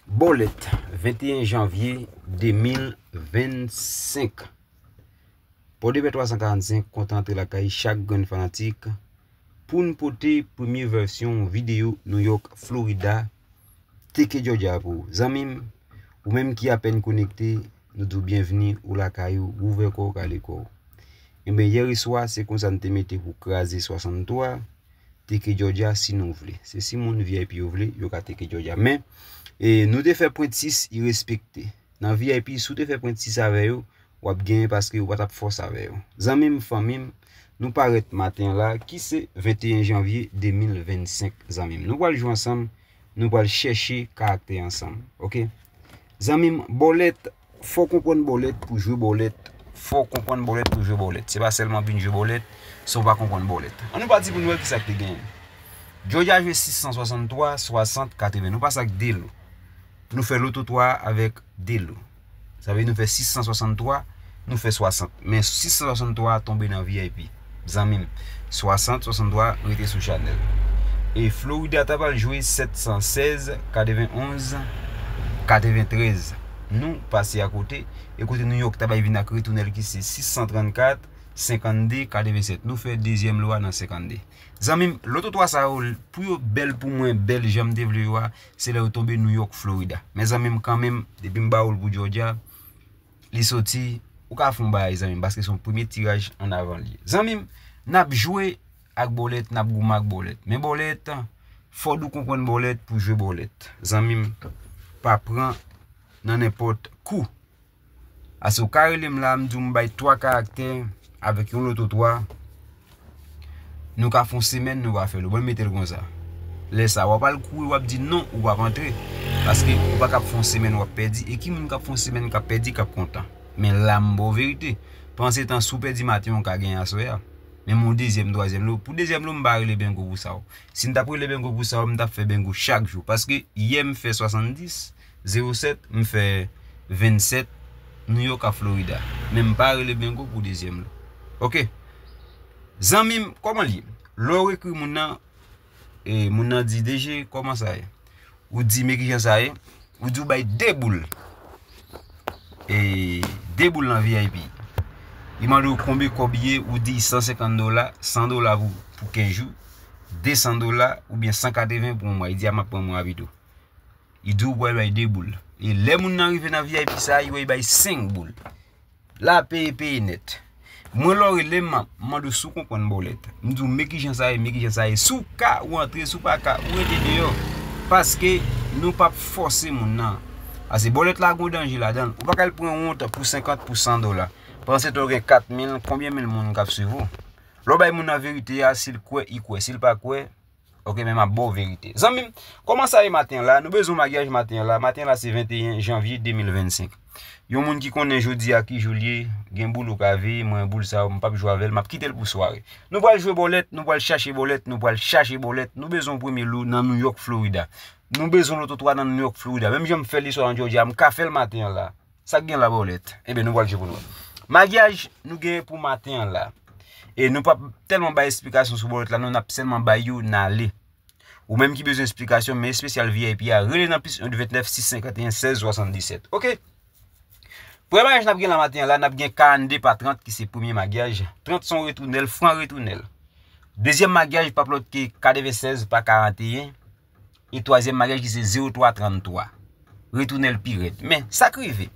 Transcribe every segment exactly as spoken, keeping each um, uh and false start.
Bòlèt, venteyen janvye de mil vennsenk. Pòdepè twa san karannsenk kontan antre lakay chak grenn fanatik pou n pote premye vèsyon videyo New York, Florida, T K Georgia pou ou. Zanmi m, ou menm ki apèn konekte, nou di w byenvni, ou lakay ou, ouvè kò w, kale kò w. Enben, yè swa, se konsa n te mete pou kraze swasanntwa, T K Georgia si nou vle. Se si moun V I P yo vle, yo ka T K Georgia. Men, e, nou te fè pwent sis, i respekte. Nan V I P, si w te fè pwent sis avè yo, w ap genyen paske ou pa t ap fòse avè yo. Zanmi m, fanmi m, nou parèt maten an la, ki se venteyen janvye de mil vennsenk, zanmi m. Nou pral jwe ansanm, nou pral chèche karaktè ansanm. Oke? Zanmi m, bòlèt, fò w konprann bòlèt pou jwe bòlèt. Fò w konprann bòlèt pou jwe bòlèt. Se pa sèlman vin jwe bòlèt, san w pa konprann bòlèt. Ann nou pati pou nou wè kisa k te genyen. Georgia jwe sis san swasanntwa, swasant, katreven. Nou pase ak de lo. Nou fè loto twa avèk de lo. Sa vle di nou fè sis san swasanntwa, nou fè swasant. Men sis san swasanntwa tonbe nan V I P. Zanmi m, swasant, swasanntwa rete sou chanèl. E Florida ta pral jwe sèt san sèz, katrevenonz, katreventrèz. Nou pase akote. E kote New York ta bay vin ak retounèl ki se sis san trannkat, senkannde, katrevensèt. Nou fè dezyèm lo a nan senkannde. Zanmi m, loto twa sa yo, pou yo bèl pou mwen, bèl jan m te vle yo a, se lè yo tonbe New York, Florida. Men zanmi m, kanmenm, depi m ba ou l pou Georgia, li soti, ou ka fè yon bagay, zanmi m, paske se yon premye tiraj an avan li ye. Zanmi m, n ap jwe ak bòlèt, n ap goumen ak bòlèt. Men bòlèt, fò w konprann bòlèt pou jwe bòlèt. Zanmi m, pa pran nan nenpòt kou. Ase w ka rele m la, m di w m bay twa karaktè avèk yon loto twa. Nou ka fè yon semèn, nou pa fè l. Bon, mete l konsa. Lè sa, w ap al kouri, w ap di non, ou p ap antre. Paske ou pa ka ap fè yon semèn, w ap pèdi. E ki moun k ap fè yon semèn, k ap pèdi, k ap kontan? Men la, m ba w verite. Pandan se tan, si w pèdi maten, w ka genyen aswè a. Men m yon dezyèm, twazyèm lo. Pou dezyèm lo, m pa rele Bengo pou sa w. Si m t ap rele Bengo pou sa w, m t ap fè Bengo chak jou. Paske yè m fè swasanndis, zewo sèt, m fè vennsèt, New York ak Florida. Men m pa rele Bengo pou dezyèm lo. Oke. Zanmi m, kòman l ye? Lè w ekri moun nan, e, moun nan di, "D J, kòman sa ye?" Ou di, "Men kijan sa ye?" Ou di ou bay de boul. E, de boul nan V I P. Li mande w konbyen kòb ye, ou di san senkant dola, san dola pou, pou kenz jou, de san dola oubyen san katreven pou yon mwa. Li di, "A, m ap pran mwa pito." Li di w pral bay de boul. E lè moun nan rive nan V I P sa, li wè li bay senk boul. La peye, peye nèt. Mwen lè w rele m, m mande w si w konprann bòlèt. M di w men kijan sa ye, men kijan sa ye. Si w ka, ou antre, si w pa ka, ou rete deyò. Paske nou p ap fòse moun nan. Ase bòlèt la gon danje ladan l. Ou pa ka al pran wont pou senkant, pou san dola. Pandan se tan w gen kat mil, konbyen mil moun k ap swiv ou? Lè w bay moun nan verite a, si l kwè, li kwè. Si l pa kwè, oke, men m ap ba w verite. Zanmi m, kòman sa ye maten an la? Nou bezwen maryaj maten an la. Maten an la se venteyen janvye de mil vennsenk. Yon moun ki konnen jodi a ki jou l ye, gen boul ou ka veye, mwen boul sa yo, m p ap jwe avè l, m ap kite l pou sware. Nou pral jwe bòlèt, nou pral chache bòlèt, nou pral chache bòlèt. Nou bezwen premye lo nan New York, Florida. Nou bezwen loto twa nan New York, Florida. Menm jan m fè l yè swa nan Georgia, m ka fè l maten an la. Sa k gen la bòlèt? Enben, nou pral jwe pou nou wè. Maryaj nou gen pou maten an la. E nou p ap tèlman bay esplikasyon sou bòlèt la, non, n ap sèlman bay yo n ale. Ou menm ki bezwen esplikasyon, men espesyal V I P a, rele nan plis yon vennèf sis senkanteyen sèz swasanndisèt. Oke? Premye maryaj n ap gen la maten an la, n ap gen karannde pa trant ki se premye maryaj. Trant se yon retounèl, fran retounèl. Dezyèm maryaj p ap lòt ke katrevensèz pa karanteyen. E twazyèm maryaj ki se zewo twa tranntwa. Retounèl pi rèd. Men, sa k rive?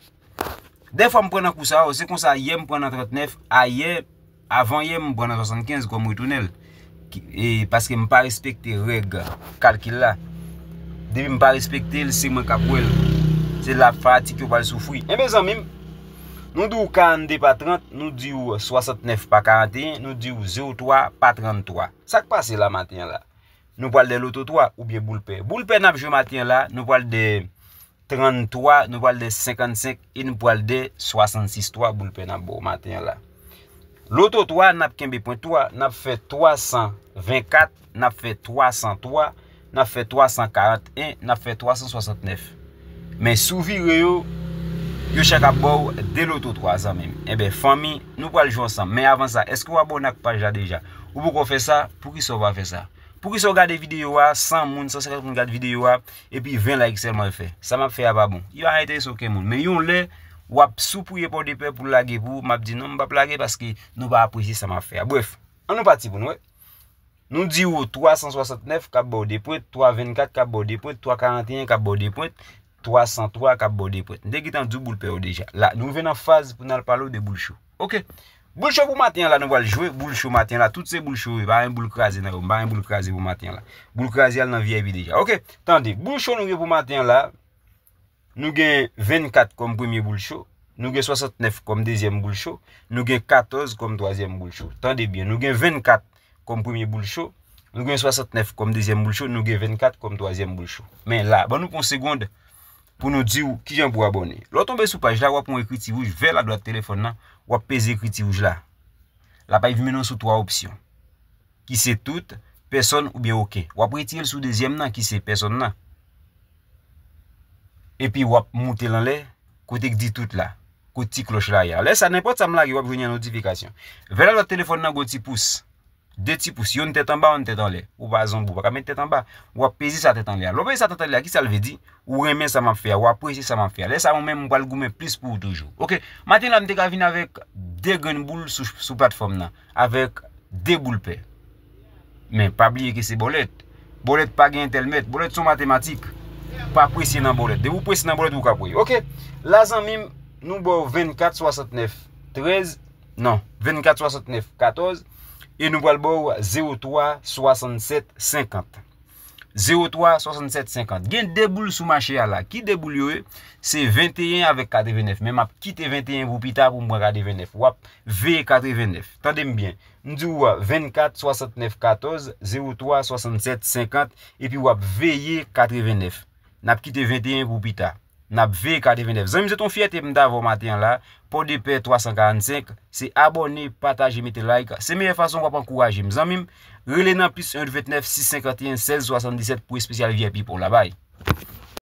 Dèfwa m pran nan kou sa yo, se konsa yè m pran nan trantnèf, ayè, avan yè m pran nan swasannkenz kòm retounèl. Ki, e, paske m pa respekte règ kalkil la. Depi m pa respekte l, se mwen k ap wè l. Se la fanatik yo pral soufri. Enben zanmi m, nou di w karannde pa trant, nou di w swasantnèf pa karanteyen, nou di w zewo twa pa tranntwa. Sa k pase la maten an la? Nou pral dèyè loto twa oubyen boul pè. Boul pè n ap jwe maten an la, nou pral dèyè tranntwa, nou pral dèyè senkannsenk e nou pral dèyè swasannsis twa boul pè n ap ba w maten an la. Loto twa, n ap kenbe pwen twa, n ap fè twa san vennkat, n ap fè twa san twa, n ap fè twa san karanteyen, n ap fè twa san swasantnèf. Men si w vire yo, yo chak ap ba w de loto twa, zanmi m. Enben, fanmi, nou pral jwe ansanm. Men avan sa, èske w abòne ak paj la deja? Ou poko fè sa, poukisa w pa fè sa? Poukisa w gade videyo a, san moun, san senkant moun gad videyo a, epi ven like sèlman l fè? Sa m ap fè a pa bon. Yo pa enterese okenn moun. Men yon lè, w ap sou priye Pòdepè pou l lage pou ou, m ap di non, m p ap lage paske nou pa apresye sa m ap fè a. Brèf, ann nou pati pou nou wè. Nou di w twa san swasantnèf k ap ba w de pwent, twa vennkat k ap ba w de pwent, twa karanteyen k ap ba w de pwent, twa san twa k ap ba w de pwent. M te gentan di w boul pè yo deja. La, nou rive nan faz pou n al pale w de boul cho. Oke. Boul cho pou maten an la, nou pral jwe. Boul cho maten an la, tout se boul cho yo. Pa gen boul kraze nan yo. M pa gen boul kraze pou maten an la. Boul kraze al nan V I P deja. Oke. Tande, boul cho nou gen pou maten an la. Nou gen vennkat kòm premye boul cho, nou gen swasantnèf kòm dezyèm boul cho, nou gen katòz kòm twazyèm boul cho. Tande byen, nou gen vennkat kòm premye boul cho, nou gen swasantnèf kòm dezyèm boul cho, nou gen vennkat kòm twazyèm boul cho. Men la, ban nou pran yon segonn pou nou di w kijan pou abòne. Lè w tonbe sou paj la, w ap wè yon ekriti wouj vè ladwat telefòn nan, w ap peze ekriti wouj la. L ap mennen w sou twa opsyon, ki se tout, pèsòn oubyen okenn. W ap retire l sou dezyèm nan, ki se pèsòn nan. Epi w ap moute l anlè, kote k di tout la, kote ti klòch la ye a. Lè sa, nenpòt sa m lage, w ap jwenn yon notifikasyon. Vè ladwat telefòn nan, gen yon ti pous. De ti pous, yonn tèt anba, yonn tèt anlè. Ou pa zonbi, ou pa ka met tèt anba. W ap peze sa tèt anlè a. Lè w peze sa tèt anlè a, kisa l vle di? Ou renmen sa m ap fè a, ou apresye sa m ap fè a. Lè sa, mwen menm, m pral goumen plis pou ou toujou. Oke, maten la, m te ka vin avèk de grenn boul sou, sou platfòm nan, avèk de boul pè. Men, pa bliye ke se bòlèt. Bòlèt pa gen entèl mèt. Bòlèt se yon matematik. Pa prese nan bòlèt. Depi w prese nan bòlèt, ou ka pran. Oke, la, zanmi m, nou ba w vennkat swasantnèf trèz, non, vennkat swasantnèf katòz, e nou pral ba w zewo twa swasannsèt senkant. Zewo twa swasannsèt senkant. Gen de boul sou mache a la. Ki de boul yo ye? Se venteyen avèk katrevennèf. Men m ap kite venteyen pou pita pou m pran katrevennèf. W ap veye katrevennèf. Tande m byen. M di w vennkat swasantnèf katòz, zewo twa swasannsèt senkant, epi w ap veye katrevennèf. N ap kite venteyen pou pita. N ap veye katrevennèf. Zanmi m, se t on fyète m ta avè w maten an la. Pòdepè twa san karannsenk, se abòne, pataje, mete like. Se meyè fason w ap ankouraje m. Zanmi m, rele nan plis yon vennèf sis senkanteyen sèz swasanndisèt pou espesyal V I P pou w la. Bay.